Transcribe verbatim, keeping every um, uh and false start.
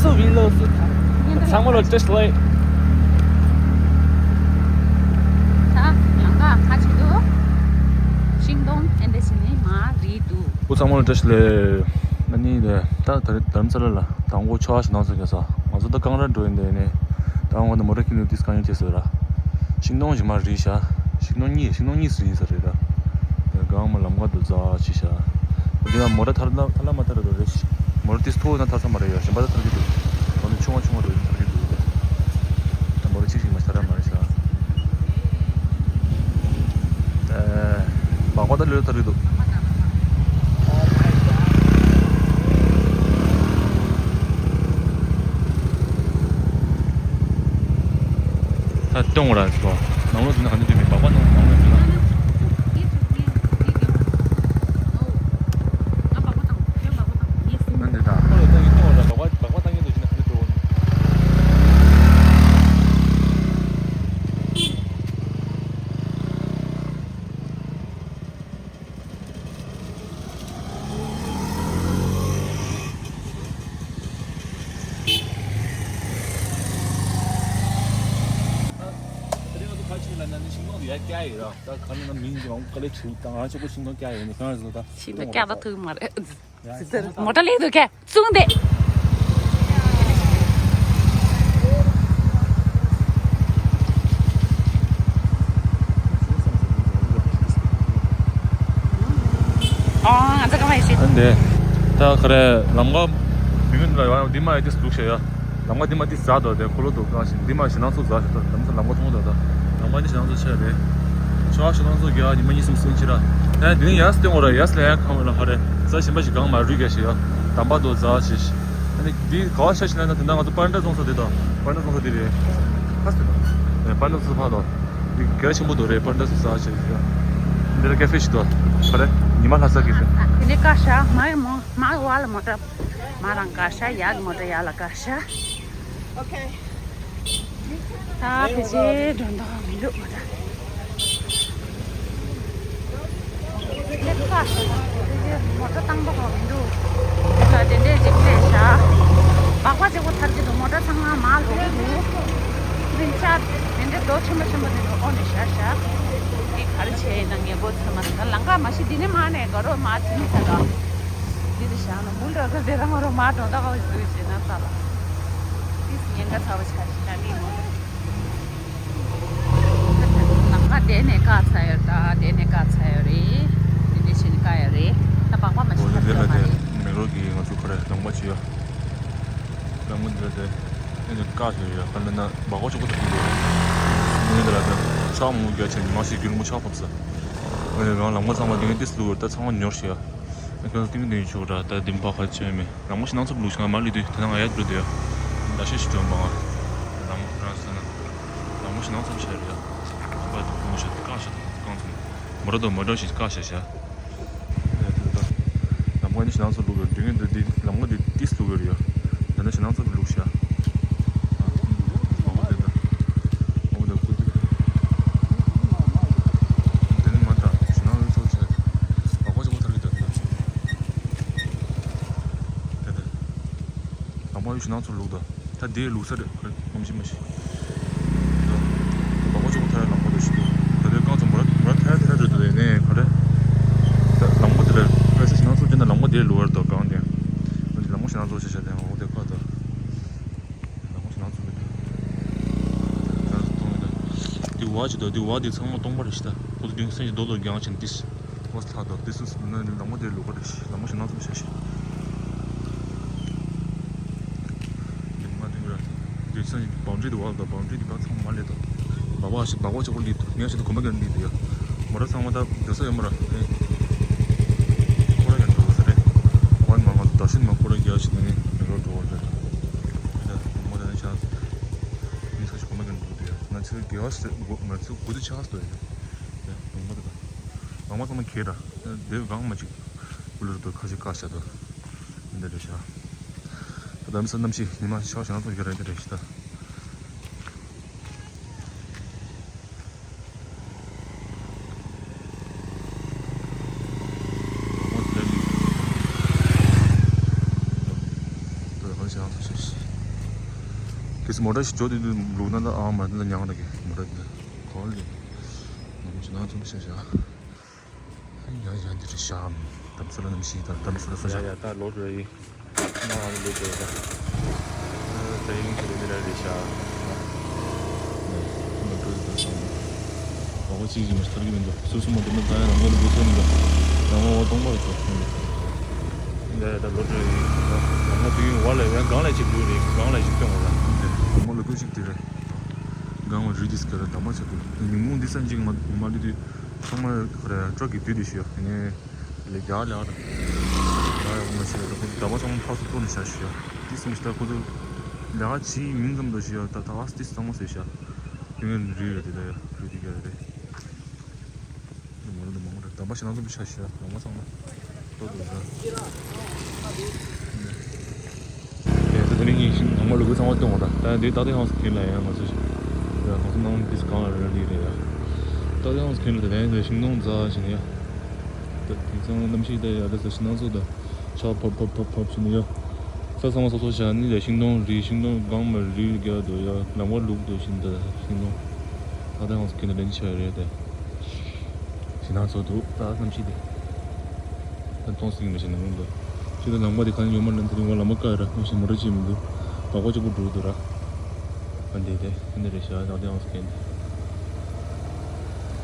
ཚང་མ་ལ་བཀྲ་ཤིས་བདེ་ལེགས། ད་ལམ་ཁ་ཁ་ཆེ་འདུག་ཤིང་སྡོང་ཨེ་འདྲ་བྱས་ནས་མར་རེད་འདུག་ཨོ་ཚང་མ་ལ་བཀྲ་ཤིས་བདེ་ལེགས། ཨ་ནི་ད་ད་རྡ་རམ་ས་ལ་ལ་དང་པོ་ཆར་པ་ཞིག་ནང་སོང་རྒྱག་ས། ང་ཚོ་ད་ཀང་ར་འགྲོ་ཡིན་དེ་ནས་ད་ང་ད་མོ་ཊ་ཁྱེར་ནས་ཏིས་ཀང་ཡང་བྱས་སོང་ར། ཤིང་སྡོང་ཞིག་མར་རེད་ཤག་ཤིང་སྡོང་གཉིས། ཤིང་སྡོང་གཉིས་སུ་ཡིན་ས་རེད་ད། དེ་སྒང་མ་ལམ་ཁ་དུ་འཛེགས་བྱས་ཤག་འདི་ན་མོ་ཊ་ཐར་ན་ཐར་ལ་མ་ཐར་ར་རེད། མོ་ཊ་ཏིས་མཐོ་ན་ཐར་ས་མ་རེད་ཡ། ཞིམ་པ་ད་ཐར་གྱི་འདུག་མོ་ཊ་ཆུང་བ་ཆུང་བ་འགྲོ་ཡིན་ཐར་གྱི་འདུག་ད་མོ་ཊ་གཅིག་ཞིག་མ་ཐར་ར་མ་རེད་ཤག་ཨེ། སྦག་སྦག་ད་ལོས་ཐར་གྱི་འདུག་ད་སྟོན་ར་སོ། ནང་ལོགས་འཛུལ་ན་ག་འདྲ་འདུག་མེད། སྦག་སྦག་ནང་ནང་ལོགས་འཛུལ་ན། ང་སྦག་སྦག་བཏང་། ཁྱོད་སྦག་སྦག་བཏང་། ངས་ཟིན། ན་འདི་ད། ཁོ་ལ་ད་ཡིན་སྟོན་ར། སྦག་སྦག་སྦག་སྦག་བཏང་ཡིན་འདུག་ཅེ་ན་ག་འདྲ་འདུག་ད་ག་ལེ་ཆུ་དང་ང་ཆོག་པོ་ཤིང་སྡོང་བཀལ་ཡོད་ནི་གང་རེད་ཟེར་ན་ད། ཤིང་སྡོང་བཀལ་ད་ཐུག་མ་རེད། མོ་ཊ་ལེགས་འདུག་གས། བཙུགས་འདི། ཨོ། ང་ཚོ་ག་མ་ཡིན་ཤེས། ཨ་འདི། ད་ག་རེ་ལམ་ཁ་མི་ཡུན་ལ་ཡང་འདི་མ་ཡི་ཏིས་འདུག་ཤེས་ཡ། ལམ་ཁ་འདི་མ་ཏིས་འཛེགས་འདུག་དེ་ཁོ་ལོ་འདུག་གང་ཞིག་འདི་མ་ཞེད་སྣང་ཚོ་འཛེགས་ཤེས་ད། ལམ་ཁ་ལམ་ཁ་མཐོང་འདུག་ད། ལམ་ཁ་འདི་ཞེད་སྣང་ཚོ་ཆེ་རེད། ཆར་པ་ཞེད་སྣང་ཚོ་རྒྱག་ཉི་མ་གཉིས་གསུམ་སོང་ཕྱིར་ར། ད་འདི་ནི་ཡར་སྟོན་འོ་ར། ཡར་ལ་ཡར་གང་བ་ལ་ཧ་རེ་ས་གཞན་པ་ཞིག་གང་མ་རུལ་རྒྱག་ཤེས་ཡ། དམ་པ་འདུག་འཛེགས་ཤེས། ཨ་ནི་འདི་ག་བ་ཤ་ཞིག་ལབ་ན་དེ་འདྲ་ང་ཚོ་པན་ཌ་བཙོང་ས་དེ་དང་། པན་ཌ་བཙོང་ས་དེ་རེད། ཁ་སི་དང་། པན་ཌ་བཙོང་ས་ཕ་དང་། འདི་གལ་ཆེན་པོ་དོ་རེད། པན་ཌ་བཙོང་ས་ཆེ་རེད། འདི་ལ་ཀ་ཧྥེ་ཞིག་དང་། ག་རེ་ཉི་མ་ལྷ་ས་གི་ཟེར། ཨ་ཁུ་ནི་ཀ་ཤ་མ་མོ་མ་བ་ལ་མོ་ཊ་མ་རང་ཀ་ཤ་ཡག་མོ་ཊ་ཡག་ལ་ཀ་ཤ། ཨོ་ཁེ། ད་ཕལ་ཆེར་འགྲོ་མདོག་མི་འདུག་མོ་ཊ། ལེགས་ཀ་ཕལ་ཆེར་མོ་ཊ་བཏང་མདོག་མི་འདུག་ད་དེ་འདྲས་ཅིག་རེད་ཤག་སྦག་སྦག་གཅིག་པོ་ཐར་གྱི་འདུག་མོ་ཊ་ཚང་མ་མར་ལོག་གི་འདུག་སྤུན་ཆ་དེ་འདྲས་རྡོ་ཆེན་པོ་ཆེན་པོ་དེ་ཚོ་ཨོ་ནས་ཤག་ཤག་དེ་ག་རེ་བྱས་ཡིན་ན་ངས་མགོ་ཚོས་མ་སོང་། ད་ལམ་ཁ་མ་གཞི་འདི་ནས་མར་ནས་དགའ་རོགས་མར་ཕྱིན་ས་དང་། འདི་རེད་ཤག་ན་མུལ་ར་ག་དེ་རང་རོ་མར་འགྲོ་ད་ག་བ་ཞིག་འདུག་ཅེ་ན་ས་ལ། ཏིས་ཉེན་ཁ་ཚ་བ་ཆགས་ཤིག་ད་ནི་མོ། ལམ་ཁ་དེ་ནས་བཀག་ཚར་ཡོད་ད། དེ་ནས་བཀག་ཚར་ཡོད་རེད། དེ་འདྲས་བྱས་ནས་བཀག་ཡོད་རེད། ད་སྦག་སྦག་མ་ཤི་ཐབས་ཡོད་མ་རེད། མེག་ལོར་གྱིས་ང་ཚོ་ཁོ་རེ་ལམ་ཁ་བྱེད་ཡ། ལམ་ཁ་འདི་ལ་དེ་ཨེ་ནས་བཀག་ཡོད་ཡ། ག་ལ་ན་སྦག་སྦག་ཆོག་པོ་ཐུག་གི་འདུག་ངས་འདི་ལ་དེ་ཆག་མོ་རྒྱ་ཆེན་མ་ཤི་རྒྱུན་མོ་ཆག་ཕོབ་ས། ཨེ་ནས་རང་ལམ་ཁ་ཚང་མ་དེ་ངས་ཏིས་ལུག་ཡོད་ད་ཚང་མ་ཉོར་ཤི་ཡ། ཨེ་ཁྱོད་ཏིང་ཏིང་ཆོག་ར་ད་དེ་འབག་ཁ་ཆེ་མེད། ལམ་ཁ་ཞེད་སྣང་ཚ་པོ་ལུག་ཤིག་ང་མ་ལི་དུས་དེ་ན་ང་ཡར་འགྲོ་དུས་ཡ། ད་ཤེས་ཤིག་ཅོ་མ་ང་། ལམ་རང་ཟེར་ན། ལམ་ཁ་ཞེད་སྣང་ཚ་པོ་ཆེ་རེད་ཡ། ཁྱིམ་པ་དེ་ཁོང་ཤ་བཀག་ཤ་དང་བཀག་ཚུལ། མོ་ར་དང་མོ་ར་ཞིག་བཀག་ཤ་ཤ། ཡ་དེ་ད། ལམ་ཁ་ནི་ཞེད་སྣང་ཚ་པོ་ལུག་ཡོད་དུས་ངས་འདི་འདི་ལམ་ཁ་འདི་ཏིས་ལུག་ཡོད་རེད་ཡ། ད་ནི་ཞེད་སྣང་ཚ་པོ་ལུག་ཤ། ཨ་ཁུ་འདི་ད། ཨོ་ད་ཁུ་འདི། འདི་ནི་མ་ད་ཞེད་སྣང་ཚ་པོ་ཆེ། སྦག་སྦག་ཆོག་པོ་ཐར་གི་འདུག་ད། དེ་དེ། ལམ་ཁ་ཡོད་ཞེད་སྣང་ཚ་པོ་ལུག་ད། ད་དེའི་ལུག་ས་རེད་ཁོ་རེ་ངོམ་ཤི་མ་ཤི། ད་སྦག་སྦག་ཆོག་པོ་ཐར་ཡ་ལམ་ཁ་དུ་ཞིག་འདུག་ད་དེ་རྐང་ཚོ་མོ་ར་མོ་ར་ཐར་ཐར་རེད་འདུག་དེ་ནས་ག་རེ། ད་ལམ་ཁ་དེ་ལ་ཁ་སེ་ཞེད་སྣང་ཚ་པོ་ཅན་ད་ལམ་ཁ་དེའི་ལུག་བར་དུ་གང་དེ། ད་དེ་ལམ་ཁ་ཞེད་སྣང་ཚ་པོ་ཆེ་ཤ་དེ་ཧོ་དེ་ཁ་ད། ལམ་ཁ་ཞེད་སྣང་ཚ་པོ་རེད། ད་མཐོང་ཡོད་ད། དེ་བ་ཅིག་ད་དེ་བ་དེ་ཚང་མ་སྟོང་པ་རེད་ཤི་ད། ཁོ་ཚོ་དེ་སེམས་ཀྱི་རྡོ་རྡོ་རྒྱང་ཆེན་ཏིས། ལོས་ལྷག་དོ་དེ་སུ་སུ་ན་ནི་ལམ་ཁ་དེ་ལུག་པ་རེད་ཤི། ལམ་ཁ་ཞེད་སྣང་ཚ་པོ་ཆེ་ཤི། དེ་མ་དེ་ར། དེ་སང་ཉིན་བང་ཁྲི་དེ་བར་དང་བང་ཁྲི་དེ་བར་ཚང་མ་ལས་དང་། སྦག་སྦག་ཞིག་སྦག་སྦག་ཆོག་པོ་ལི་ཐུག་ངས་ཞིག་ད་གོ་མ་གན་ལི་དེ་ཡ། མོ་ར་ཚང་མ་ད་སྡོད་ས་ཡོད་མ་ར་ཨེ། ཁོ་ར་ཡང་འགྲོ་བ་ས་རེད། ཝན་མ་ང་ཚོ་ད་ཤིན་མ་ཁོ་ར་རྒྱ་ཞིག་ནི་མེག་ལོར་འགྲོ་བ་རེད། ད་མོ་ད་ནི་ཆ། མི་ས་ཞིག་གོ་མ་གན་འགྲོ་དེ་ཡ། ང་ཚོའི་དགེ་བ་ཞིག་ང་ཚོའི་དགུ་དུ་ཆགས་སྡོད་ཡ། ཡ་ངོ་མ་ད་ད། ལམ་ཁ་ཚང་མ་ཁེལ་ར། དེ་གང་མ་ཅིག་ཀུ་ལུར་དུ་ཁ་ཤས་བཀག་བཞག་འདུག་འདི་འདྲ་ཤག་ད་ལམ་སང་གནམ་གཤིས་ཉི་མ་ཤར་ཞིང་ཚོ་རྒྱ་རེད་འདི་འདྲ་ཞིག་ད། ད་ཁ་ཤས་ཚོ་ཤག་གལ་སྲིད་མོ་ཊ་ཞིག་འཇོག་དུས་དུས་ལུག་ན་ད་ཨང་མ་ད་མྱང་ད་གི་མོ་ཊ་འདི་གོ་ལེ། ནམ་ཅི་ན་ཚོམ་ཤ་ཤ། ཡ་ཡ་འདི་རེད་ཤག་དམ་སྲི་ལ་གནམ་གཤིས་དང་དམ་སྲི་ལ་ས་ཤ། ཡ་ཡ་ད་ལོ་རེ་ཡིན། ང་རང་ལོ་རེ་ཡིན། ད་ཡིན་གྱི་རེད་འདི་ར་རེད་ཤག་ལོ་རེ་ད་སོང་། ཨོ་གཅིག་གིས་མ་ཤི་ཐར་གི་མི་འདུག་སོ་སོ་མ་འདུག་ན་ད་ཡང་ལམ་ཁ་ལ་འགྲོ་ས་མི་འདུག་ལམ་ཁ་བ་སྟོང་པ་རེད་ཚོ། ཡ་ཡ་ད་ལོ་རེ་ཡིན། ལམ་ཁ་དུས་ཡུན་བ་ལ་ཡང་སྒང་ལ་ཅིག་འགྲོ་རེད། སྒང་ལ་ཅིག་སྟོན་བ་ལ། ལམ་ཁ་ལ་ཀུ་ཅིག་དེ་རེད། སྒང་བ་རི་དིས་ཀ་ར་དམ་པ་ཆགས་འདུག་ཉིན་གུང་འདི་སང་ཅིག་མ་མ་ལུས་དུས་ཚང་མ་ཁོ་ར་ཊྲག་གི་དུས་དུས་ཤི་ཡ་ནས། ལས་རྒྱག་ལས་ཨ་ར། ང་ཡང་ངོ་ཤེས་ད་ཁོ་ཚོ་ཟླ་བ་ཚང་མ་ཕར་ཚུར་གཏོར་ནས་བཞག་ཤི་ཡ། ཏིས་མི་ཤི་ད་ཁོ་ཚོ་ལས་ཀ་བྱེད་མིན་ཙམ་དུ་ཤི་ཡ། ད་ད་ཨ་སི་ཏིས་ཚང་མ་ཟེར་ཤ། དེ་ངན་རི་རེད་དེ་ད་ཡ་རི་དེ་ག་རེད། དེ་མ་རུ་དེ་མང་པོ་རེད། ཟླ་བ་ཤི་ན་ཚོ་མི་ཤ་ཤི་ཡ་ཟླ་བ་ཚང་མ་གཏོར་དུ་ཤ། ཡ་ད་དེ་རིང་ཉིན་ཤིང་ནང་མ་ལུག་གུ་ཚང་མ་སྟོན་འོང་ད། ད་འདི་ཏག་ཏག་ཧང་སི་ཁེན་ལ་ཡ་ང་ཚོ་ཡ་ང་ཚོ་ནང་ཏིས་གང་ལ་རེད་རི་རེད་ཡ། ཏག་ཏག་ཧང་སི་ཁེན་ལ་དེ་ལན་དེ་ཤིང་སྡོང་རྫ་བཞིན་ཡ། ད་དེང་སང་གནམ་གཤིས་ད་ཡ་ད་ས་ཤི་ན་ཚོ་ད། ཆར་ཕབ་ཕབ་ཕབ་ཕབ་བྱས་ནས་ཡ། ས་ཚང་མ་སོ་སོ་བཞག་ནས་ཡ་ཤིང་སྡོང་རི་ཤིང་སྡོང་སྒང་མ་རི་རྒྱག་འདུག་ཡ། ལམ་བར་ལུག་འདུག་བཞིན་དུ་ཤིང་སྡོང་། ད་ལྟ་ཡང་ཁྱོད་ནས་ལེན་ཆ་རེད་དེ། ཤིང་ནགས་ཚོ་འདུག་ད་གནམ་གཤིས་དེ། ད་སྟོང་སྲིད་མི་ཤེས་ནང་འདུག་ཁྱོད་ལ་ལམ་པ་དེ་ག་ནས་ཡོད་མ་ལན་དེ་རིང་བ་ལམ་པ་བཀག་ར་ནང་བཞིན་མོ་ཊ་ཅིག་མི་འདུག་ལག་པ་གཅིག་པུ་འགྲོ་འདུག་ར། ཨ་འདི་དེ་འདི་རེད་ཤག་ད་ལྟ་ཡང་ཁྱོད་ནས།